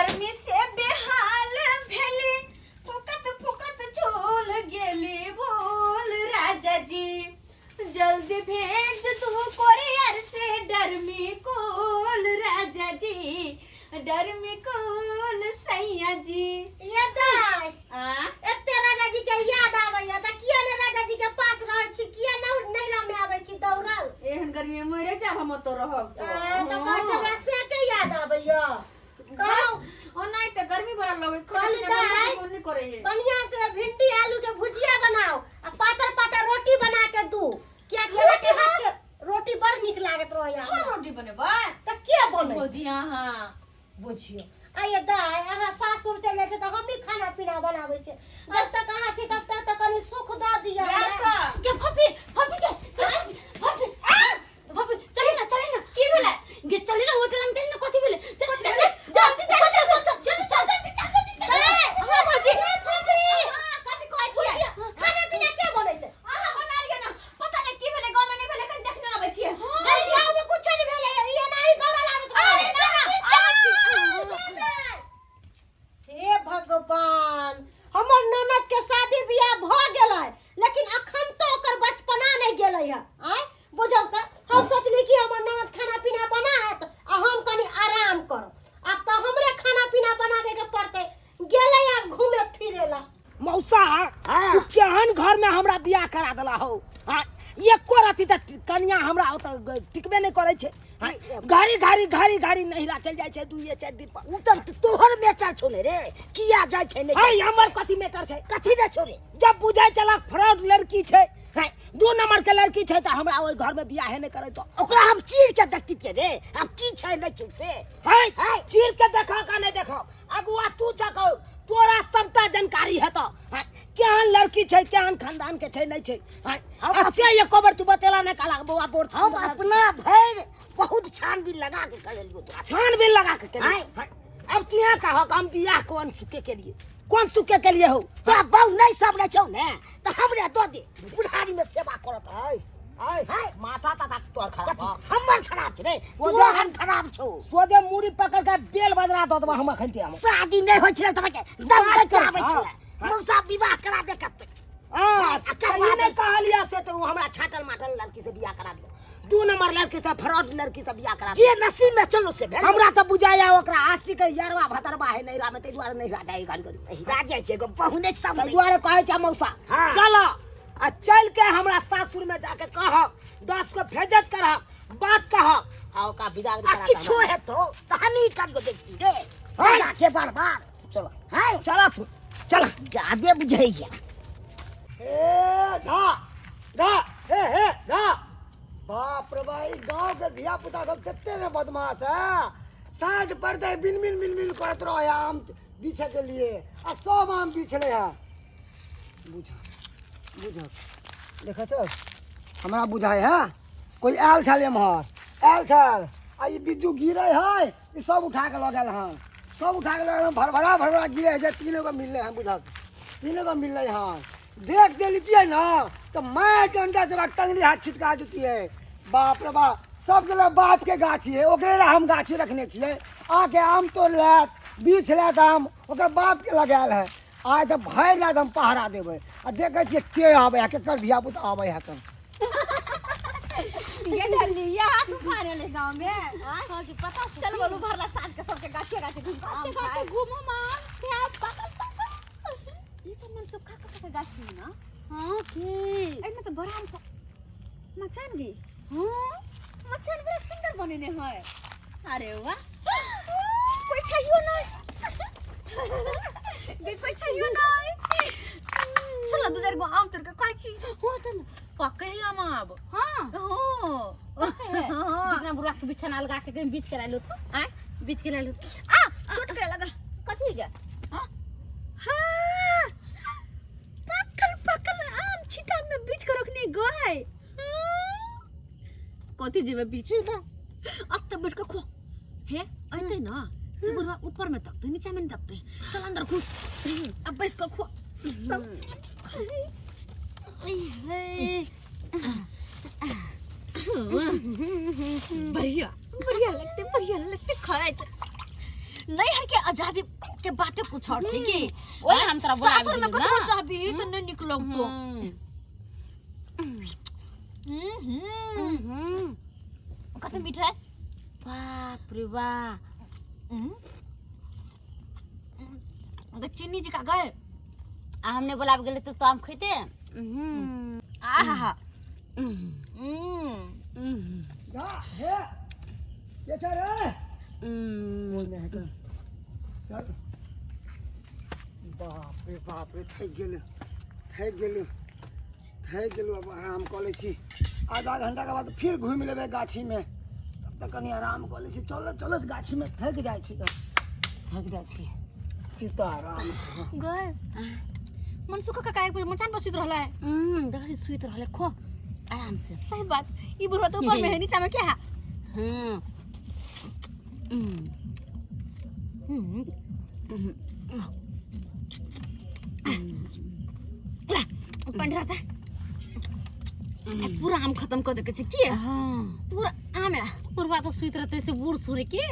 गर्मी से बेहाल भेली, फुकत फुकत झोल गेली भोल राजा जी। जल्दी भेज तू कोरियर से डरमी कोल राजा जी, डरमी कोल सैया जी। ये दाय, आ? एते राजा जी के याद आबैया तऽ किया ने राजा जी के पास रहै छी, किया न नैहरा में आबै छी दौड़ल? एहन गर्मी में मरे जाब हम तो रहब तो। आ, तऽ कहै छै हमरा से के याद आबैया। कहलहुँ ओ नहीं तऽ गर्मी बड़ा लगे, कहली दाय, मन नहीं करे है। बढ़िया से भिंडी आलू के भुजिया बनाओ आ पातर पातर रोटी बना के दू, कियाकि रोटी हाथ के रोटी बड़ नीक लागत रहैया। हम रोटी बनेबै? तऽ के बनै? भुजिया। हाँ बुझियो आइए दाय, अहाँ सासुर चलि जाइ छै तऽ हमही खाना पीना बनाबै छियै। जब तक अहाँ छी तब तक तऽ कनि सुख दऽ दिअ हमरा। राख। के फफी, फफी के फफी, आ फफी, चली ना, चली ना। की भेलै? गे चली ना, ओइ टोला में चली ना, कथी भेलै? चल चल जल्दी, चल चल चल जल्दी, चल जल्दी, चल जल्दी, चल। हां भौजी, फफी, हां कथी कहै छियै? भुजिया खाना पीना के बनेतै? अहाँ बना लिअ ना, पता नहीं की भेलै गाँव में, नहीं भेलै, कनि देखने आबै छियै। अरे गाँव में कुछो नहि भेलै, ई एनाही दौड़ल आबैत रहै। अरे ना ना, आबै छी। हे भगवान, हमर ननद के शादी बियाह भऽ गेलै लेकिन अखन तो ओकर बचपना नहि गेलै है। आय बुझल तऽ हम सोचली कि हमर ननद खाना पीना बनायत आ हम कनि आराम करब। आब तऽ हमरे खाना पीना बनाबे के पड़तै। गेलै आब घूमे फिरे ला। मौसा, तू केहन घर में हमरा बियाह करा देला हो? हाँ, एको रति तऽ कनिया हमरा ओतऽ टिकबे नहि करै छै। हाँ, घड़ी घड़ी घड़ी घड़ी नहिरा चलि जाइ छै दुइये चारि दिन पर। उ तऽ तोहर मेटर छौ ने रे, किया जाइ छै नहि? है, हमर कथी मेटर छै? कथी ने छौ रे? जब बुझै छलक फ्रॉड लड़की छै, है, 2 नंबर के लड़की छै, तऽ हमरा ओहि घर में बियाहे नहि करै। तो ओकरा हम चीर के देखतियै रे, आब की छै नहि छै से। है, चीर के देखो का नहि देखो, अगुआ तू चको, तोरा सबटा जानकारी हेतौ। है, केहन लड़की छै, केहन खानदान के छै नहि छै। है, आ से एको बेर तू बतेला नहि, कहलक बौआ गोर हम सुन्दर। अपना भरि बहुत छानबीन लगा के करेलियो तोरा। छानबीन लगा के केलियो। है। है, अब तू यहाँ कहक हम बियाह कोन सुखे के लिए, कोन सुखे के लिए हो? तोरा बहु नहि सब रहै छौ ने तऽ हमरे दऽ दे, बुढ़ारी में सेवा करत। आय आय है। माथा ताथा तोहर खराब कथी? बा। हमर खराब छै रे? वो तोहर खराब छौ। सोझे मूड़ी पकड़ के बेल बजरा दऽ देबा हम अखन ते हम। शादी नहि होइ छलै तऽ के दम बात दे के करै आबै छौ। छलै। मौसा विवाह करा दे कते। हाँ, आ तऽ करवा ई दे। नहि कहलियै से तऽ ओ हमरा छाटल माटल लड़की से बियाह करा दियौ, 2 नंबर लड़की से, फ्रॉड लड़की से बियाह करा जे नसीब में चलो से भेल। हमरा तऽ बुझाइया ओकरा आशी के यारवा भतरवा है नैहरा में, ताहि दुआरे नैहरा जाइ घड़ी घड़ी। नैहरा जाइ छै, एगो बहु नहि सब ताहि दुआरे कहै छै मौसा, हाँ। चल आ चल के हमरा सासुर में जाके कह, 10 को भेजत करह, बात कह आ ओकरा विदा आ करा के किछो हमरा। हेतौ तऽ हमही करियो देखती रे। हाँ। जाके बार बार। चल। हाँ। चल तू, चल। जादे बुझैया। ए धा धा हे हे धा, बाप रे भाई, गांव के धिया पुता सब कते ने बदमाश है। साँझ पड़ते बिन बिन बिन बिन करत रहे आम बिछे के लिए, आ सब आम बिछले है। बुझ बुझ देख चल, हमरा बुझाय है कोई आयल छल, एम्हर आयल छल आ ई बिज्जू गिरे है, ई सब उठा के लऽ गेल हन, सब उठा के लऽ गेल हन। भरभरा भरभरा गिरे है जे 3 गो मिललै हन, बुझक 3 गो मिललै हन। देख देलितियै ने तऽ मारि डंडा से ओकरा टंगली हाथ छिटका देतियै। बाप रे बाप, सब के बाप के गाछी है, ओकरे ला हम गाछी रखने छियै। आके आम तोड़ लेत, बीछ लेत आम, ओकर बाप के लगायल है। आइ तऽ भरि राति हम पहरा देबै आ देखै छियै के आबै है, केकर धियापुता आबै है। तऽ ये डलिया तूफान एलै गाँव में। हाँ कि पता छौ? चल बोलू भरला साँझ के सबके गाछे गाछे घूम के आम गाछे गाछे खाय। घूमो मां, के आम पाकल पाकल। ई तऽ मन सुखा खा के गाछी है ना। हाँ की। एहिमे तऽ बड़ा आम मचान गे। हाँ। मचान बड़ा सुंदर बनेने है। अरे वाह, कोई चाहियो नहीं गे, कोई चाहियो नहीं। चल दू चारि गो आम तोड़ के खाइ छी। हाँ चल। पकै है आम आब। हाँ। हाँ। हाँ। जितना बुढ़ा के बिछाना लगा के कहीं बीच के लालो तो। आय? बीच के लालो। आ, टूट के लगल। कथी गे? हाँ? हाँ। पकल पकल आम छिटा में बीच के रखने गए। कथी जेबे बीचे ना? अब तब बैठ के खो। हे, अइते ना। तो बुढ़वा ऊपर में तकते, नीचा में नहीं तकते। चल अंदर घुस। अब बैठ के खो। सब बढ़िया बढ़िया लगते, बढ़िया लगते खाए। नैहर के आजादी के बाते कुछ और छै की। ओहि हम तोरा बोलाबि सासुर में देलियौ कतबो ना। चाहबी तऽ नहि निक लगतो। हम्म, हम्म। कते मीठ है। बाप रे बा। अगर चीनी जका गए। आ हमने बोलाब गेले तो आम खैते। आहा। जा हे के छै रे? कोई नहीं है का? चल। बाप रे बाप रे, थाकि गेलु थाकि गेलु थाकि गेलु। अब आराम कऽ लै छी। आधा घंटा के बाद फिर घूमि लेबै गाछीमे, तब तक कनि आराम कऽ लै छी। चलत चलत गाछीमे थाकि जाइ छी, तऽ थाकि जाइ छी। सीताराम। गए मनसुख काका एक मचान पर सुति रहला है। देखै सुति रहले, खो आराम से। सही बात, ई बुढ़वा तो ऊपर में है, नीचा में क्या है? ला पंडरा था पूरा आम खत्म कर देके छै की? हाँ। पूरा आम है। बुढ़वा तो सुति रहते से बूढ़ सूढ़ के।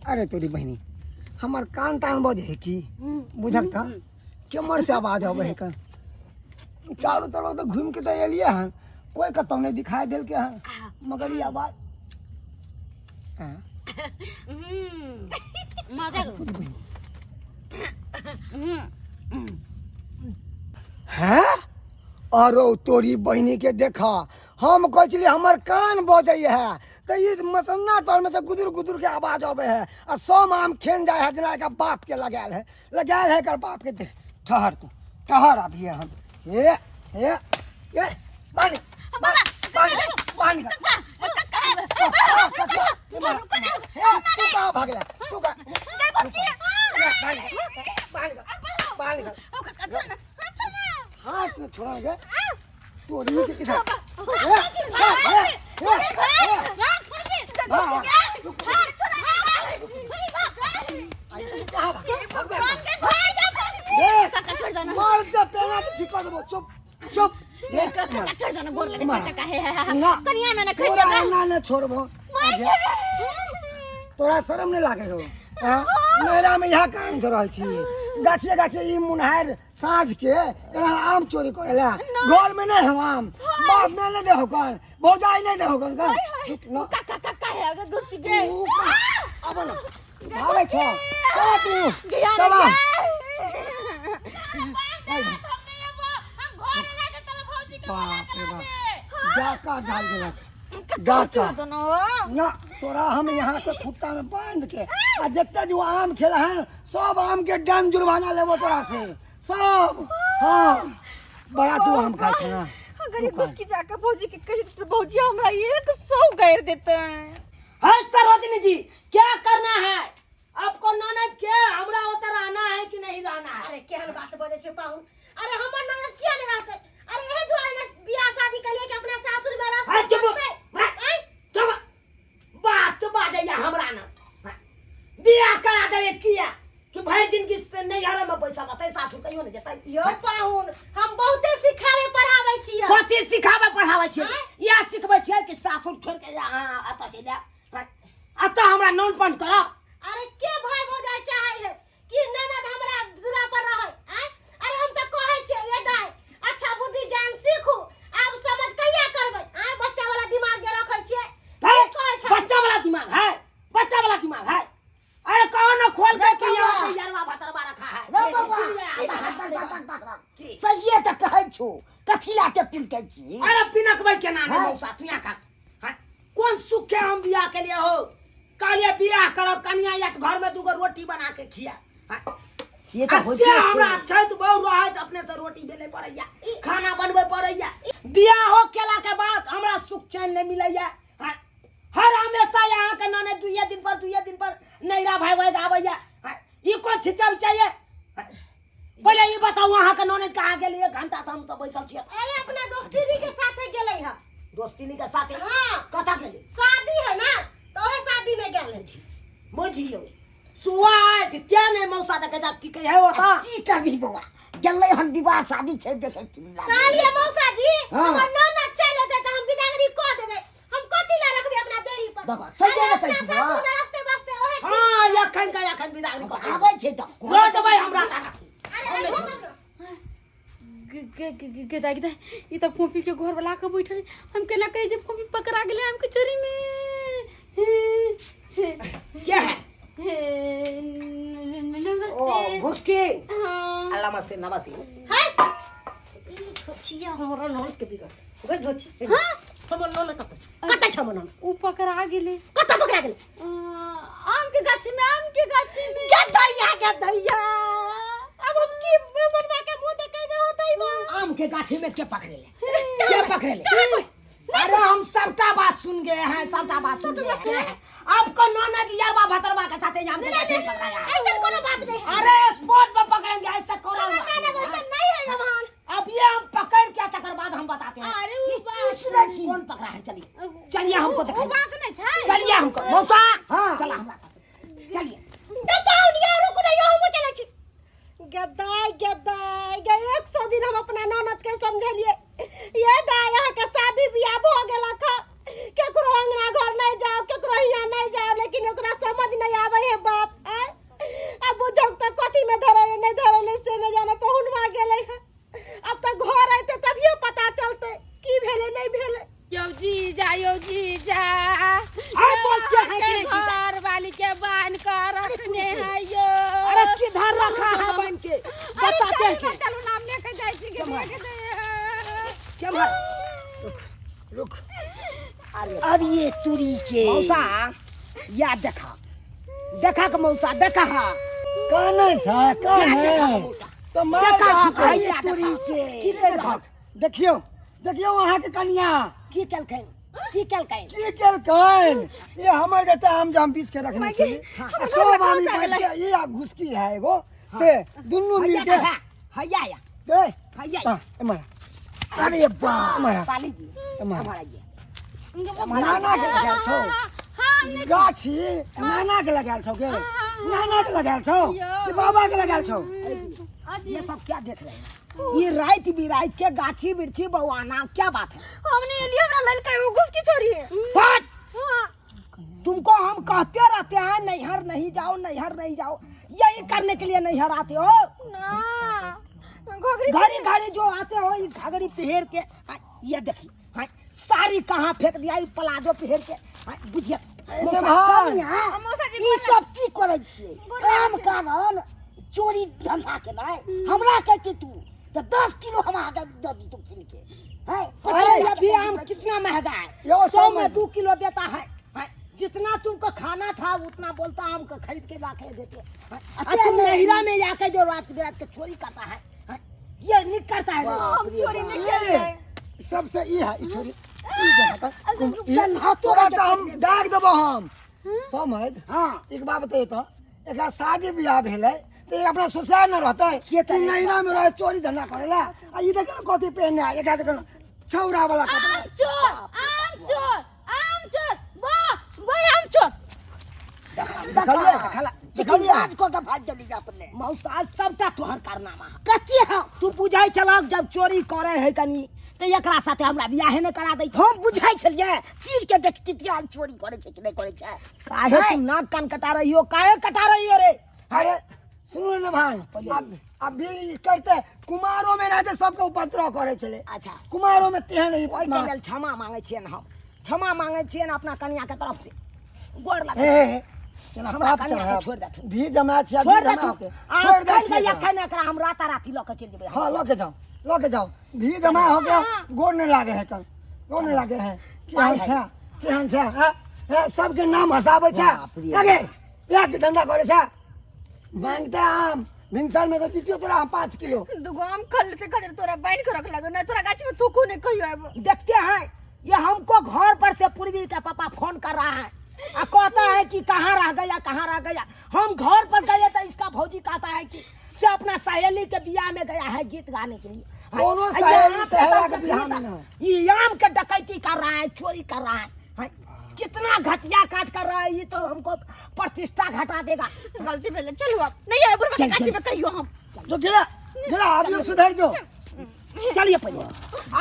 अरे तोरी बहिनी, हमर कान तान बजे है की? बुझक तऽ केम्हर से आवाज अबै है? कन चारू तरफ तऽ घूमि के तऽ एलियै हन, कोई कतौ नहि दिखाई देलकै हन, मगर ई आवाज हाँ, मजा। तोरी बहिनी हैं? अरो तोरी बहिनी के देखा, हम कहै छलियै हमर कान बजै है, तऽ ई मसन्ना तर में से गुदुर गुदुर के आवाज अबै है आ सब आम खेन जाय है, जेना एकर बाप के लगायल है, लगायल है एकर बाप के। देख, ठहर तू ठहर, अभी हम हे हे ए पानी पानी पानी पानी हे, तू कहाँ भागला? तू कहाँ? पानी पानी हाथ में छोड़ा के तोरी के किधर? ए, ए, ए, ए, ए, हाँ, रुक, आई, कहाँ भाग? भाग, भाग, भाग। देख, मार दे पेना के छिका देबो। चुप चुप, देख, काका छोड़ दो ना, गोर लगे। मार। काका हे हे। ना। कनिया में ना तोरा खइबे। एना ने छोड़बो। तोरा शरम नहीं लागे हो? हाँ? नैरा में यहाँ काम से रहै छी, गाछे गाछे ई मुनहार साँझ के एना आम चोरी करेला। घर में नहीं हो आम, बाप में नहीं देहो कन, भौजाई नहीं देहो कन कन न। काका काका हे अगर दोस्ती के तू अब न भागै छ, चल तू चल। बाप रे बाप, डाका डाल देलक डाका ना। तोरा हम यहाँ से खुट्टा में बांध के आ जते जो आम खेला है सब आम के डन जुर्माना लेबो तोरा से सब। हाँ, बड़ा तू आम खाइ छ ना। अगर ये घुसकी जाकर भौजी के कही तो भौजी हमरा 100 गैर देते हैं। है सरोजनी जी, क्या करना है आपको? ननद के हमरा ओतऽ रहना है कि नहीं रहना है? अरे केहन बात बजै छै पाहुन? अरे हमर ननद किया नहि रहतै? अरे एहे दुआरे ने बियाह शादी कलिए कि अपना सासुर में रह। है, चुप है, चुप। बात तो बाजैया हमरा न बियाह करा दे किया कि भरि जिंदगी से नैहरे में बैसल रहतै, सासुर कहियो नहि जेतै। यौ पाहुन, हम बहुते सिखावे पढ़ावे छियै। कथी सिखाबै पढ़ाबै छियै? इएह सिखबै छियै कि सासुर छोड़ि के अहाँ एतऽ चलि जायब, एतऽ हमरा नौनपन करब। अरे के भाई भौजाई चाहे है कि ननद हमरा दूरा पर रहे? आँय, अरे हम तऽ कहै छियै ये दाय, अच्छा बुद्धि ज्ञान सीखू। आब समझ कहिया करबै? आँय, बच्चा वाला दिमाग जे रखै छियै। है, की कहै छै? बच्चा वाला दिमाग है, बच्चा वाला दिमाग है। अरे कहो ना खोल के कि यहाँ पे यरवा भतरवा रखा है। रे बौआ, इसीलिए आता है। तक, तक, तक, तक। सहिए तऽ कहै छौ, कथी ला के पिलकै छी? अरे पिनकबै केना नहि? है। मौसा तू यहाँ खा। हाँ, कोन सुख के हम बियाह के लिए हो? कहलिए बियाह करब कनिया या घर में दूगो रोटी बना के खिया। हाँ, से तऽ आ होइते से हमरा छै। छै तऽ बहु रहैत अपने से रोटी बेले पड़ैया, खाना बनबै पड़ैया। बियाहो केला के बाद हमरा सुख चैन नहीं मिलैया। हाँ, हर हमेशा यहाँ के ननद दुइये दिन पर दुइये दिन पर नैरा भाई भाई आबैया। हाँ, ई कोन छिचल चाहिए? हाँ, पहिले ई बताउ अहाँ के ननद कहाँ गेली? एक घंटा से हम सब बैसल छियै। अरे अपना दोस्ती के साथे गेलै है। दोस्तिनी के साथे? हाँ। कतऽ गेली? शादी है ना, तो ओहे शादी में गेल है। बुझियौ सुआइत क्या नहि मौसा देखे जा ठीके है ओतऽ। की करबी बौआ, गेलै हन विवाह शादी छै, देखै छी। कहलिए मौसा जी, हाँ। हमर ननद चलि एतै तऽ हम बिदागरी कऽ देबै। हम कथी ला रखबै अपना देरी पर? देखो, सहिए अरे ने कहै अपना छी बौआ। सासुर में रस्ते बस्ते अखन के अखन बिदागरी कऽ के आबै छै तऽ लऽ जेबै हमरा तरफ। गेदा गेदा, ई तऽ फोफी के घर वाला के बैठल है। हम केना कही जे फोफी पकड़ा गेलै आम के चोरी में। हे, हे, के है? हे, ओ नमस्ते। घुसकी। हाँ। अल्लाह नमस्ते नमस्ते। हाय, ई झोचिया हमरा ननद के बिगड़ गई। झोची हमर ननद कतऽ छै? कतऽ छै हमर ननद? उ पकड़ा गेलै। कतऽ पकड़ा गेलै? आम के गाछी में, आम के गाछी में। गदैया गदैया, अब हम की मनवा के मुंह देखेबे होतै बा? आम के गाछी में के पकड़े ले, के पकड़े ले? अरे हम सबटा बात सुन गए हैं, सबटा बात सुन गए हैं। आपको ननद यारवा भतरवा के साथे आम के गाछी में पकड़ाया है। ऐसा कोनो बात नहीं। अरे स्पॉट पर पकड़ेंगे, ऐसा कोनो ना बात ना नहीं। वैसा नहीं है भगवान। अब ये हम पकड़ के तकर बाद हम बताते हैं। अरे उ ई बात की सुनै छी? कौन पकड़ा है? चलिए चलिए, हमको उ दिखाइए। बात नहीं छै। चलिए हमको मौसा। हाँ। चला हमरा साथे, चलिए। दबाउनिया रुक रही हम चलै छी। गदाय गदाय गे, 100 दिन हम अपना ननद के समझलिए, ये दाय अहाँ के शादी बियाह भ गेलक ह, केकरो अंगना घर नहीं जाओ, केकरो हियाँ नहीं जाओ, लेकिन ओकरा समझ नहीं आवे है बात। आय अब बुझौ तऽ कथी में धरले नहीं धरले से नहीं जाने, पहुनवा गेलै है। अब तऽ घर अयतै तभियो पता चलतै की भेलै नहीं भेलै। यो जीजा, यो जीजा। अरे बोलते हैं कि नहीं जीजा? घर वाली के बांध कर रखने है यो। अरे किधर रखा है बन के? अरे बताते हैं चलू ना, कि चलू नाम लेके जाइ छी के देख दे। क्या मार? रुक। अरे अब ये तुरी के मौसा, या देखा देखा के मौसा देखा। हा काने छै काने। देखा मौसा। तऽ मार देखा दै छी हा, तोरा। या तुरी के। की केलखन? देखियौ देखियौ अहाँके कनिया की केलखन, की केलखन? की केलकनि? ये हमर जते आम जाम पीस के रखने छली आ सब आम ई बैठ के ये आ घुसकी है एगो से दुनू मिल के हैया या दे हैया। हाँ, एम्हर आ, अरे बाप। एम्हर आ, पाली जी। एम्हर आ। हमारा ये नाना के लगायल छौ गाछी? नाना के लगायल छौ के? नाना के लगायल छौ कि बाबा के लगायल छौ? ये सब क्या देख रहे हैं? ये रात बिरात के गाछी बिरछी बउआना क्या बात है? हमने एलिए, हमरा ललका एगो घुसकी छोड़ी है। बात हाँ। तुमको हम कहते रहते हैं नैहर नहीं जाओ, नैहर नहीं जाओ, यही करने के लिए नैहर आते हो? ना घोघरी। घड़ी घड़ी जो आते हो ये घाघरी पहर के, हाँ, ये देखिए, हाँ, साड़ी कहाँ फेंक दिया, ये प्लाजो पहर के, हाँ, बुझिए मौसा, भाई। कनिया, मौसा जी। ई सब की करै छियै? आम कारण चोरी धंधा केनाइ? हमरा कहते तू तऽ 10 किलो हम अहाँके दऽ दी तू कीन के हैं? अरे अभी आम कितना महंगा है। यो 100 में समझ। 2 किलो देता है, हाँ, जितना तुमको खाना था उतना बोलता आम को खरीद के ला के देते, हाँ, आ तुम नहिरा में जाके जो रात बिरात के चोरी करता है, हाँ, ये निक करता है। हम चोरी नहीं केलिए। सबसे ई है ई छोरी ई देखा तऽ, संघातो। तोरा तऽ हम दाग देबो हम समझ। हाँ। एक बात बतैयो तऽ, एकरा शादी बियाह भेलै तऽ ई अपना ससुराल न रहतै? से तऽ नैना में रहे चोरी धंधा करेला। आ ई देखियौ ने कथी पहिनने है एकरा, देखियौ ने छौरा वाला कपड़ा। आम चोर, आम चोर, आम चोर, वाह वाह, आम चोर। देखलियै? देखला देखलियै? चिकन कऽ के भागि गेली अपने। मौसा, सबटा तोहर कारनामा है। कथी है? तू बुझै छलक जब चोरी करे है कनी तऽ एकरा साथे हमरा बियाहे नहि करा दै। हम बुझै छलियै चीर के देखती कि आज चोरी करै छै कि नहि करै छै। काहे तू नाक कान कटा रही हो? काहे कटा रही हो रे? अरे सुनू ने भाई, अब अभी ई करते कुमारो में रहते सबके उपद्रव करे छलै। अच्छा। कुमारो में तेहन ई ओहिके लेल क्षमा मांगै छियनि हम, क्षमा मांगै छियनि अपना कनिया के तरफ से, गोर लगै हे छी। हे, केना हमरा पाप कनिया के चढ़ायब। छोड़ि देथुन। भी जमा छियै, छोड़ भी जमा देथुन। होके। आ छोड़ दै काल्हि छियै के एकरा। एखन एकरा हम राताराती लऽ के चलि जेबै। हाँ, लऽ के जाओ, लऽ के जाओ। भी जमा हो गया, गोर नहीं लागे है कल, गोर नहीं लागे है। केहन छै, केहन छै? हाँ? हाँ, सबके नाम हंसाबै छै। बाप रे। आगे एक धंधा करे छै, मांगते आम भिनसर में तो दितियो तोरा हम 5 किलो। दूगो आम खा लेते खातिर तोरा बांध के रख लगो ना, तोरा गाछी में थूकू नहीं कहियो आबो। देखते हैं, ये हमको घर पर से पूर्वी का पापा फोन कर रहा है आ कहता है कि कहाँ रह गया, कहाँ रह गया। हम घर पर गए तो इसका भौजी कहता है कि से अपना सहेली के बियाह में गया है गीत गाने के लिए। कोनो आ ये सहेली आम के सहेला के डकैती बियाह में ना। ये आम के डकैती कर रहा है, चोरी कर रहा है, हैं? कितना घटिया काज कर रहा है, ये तो हमको प्रतिष्ठा घटा देगा। गलती भेलै, चलू अब नहीं आबो बुढ़वा के गाछी में कहियो हम। तो गिरा गिरा, अभी सुधर जो। चलिए, पहले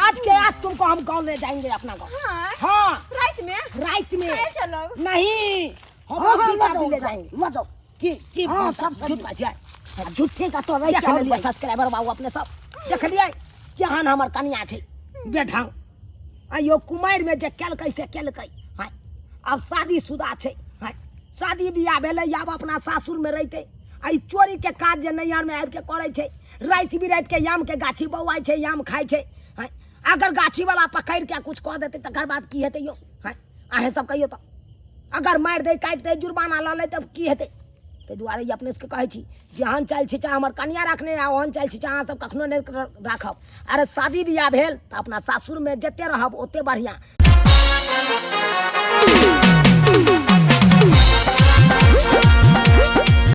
आज के आज तुमको हम गांव ले जाएंगे, अपना गांव। हाँ। हाँ। रात में? रात में। काहे चलब? नहीं, हम हाँ हाँ अंकिता लऽ भी ले जाओ जाएंगे। लऽ जाओ। की की हाँ, सब सही। झूठ बाजै छियै? आ झूठे का तो रहि देख के लेलियै सब्सक्राइबर बाबू अपने सब देखलियै केहन हमर कनिया छै बेढंग आइयो कुमारि मे जे केलकै से केलकै। हाँ, आब शादीशुदा छै। हाँ, शादी बियाह भेलै, आब अपना सासुरमे रहितै। आ ई चोरीके काज जे नैहरमे आबिके करै छै, राति बिरातिके आमके गाछी बौआइ छै, आम खाइ छै। हाँ, अगर गाछीवला पकड़िके कुछ कऽ देतै तकर बाद की हेतै यौ? हाँ, अहेँ सब कहियौ तऽ, अगर मारि दै काटि दै जुर्माना लऽ लै तब की हेतै? ताहि दुआरे ई अपने सबके कहै छी, जेहन चालि छिचा हमर कनिया रखने आ ओहन चालि छिचा अहाँ सब कखनो नहि राखब। अरे शादी बियाह भेल तऽ अपना सासुरमे जते रहब ओते बढ़िआँ।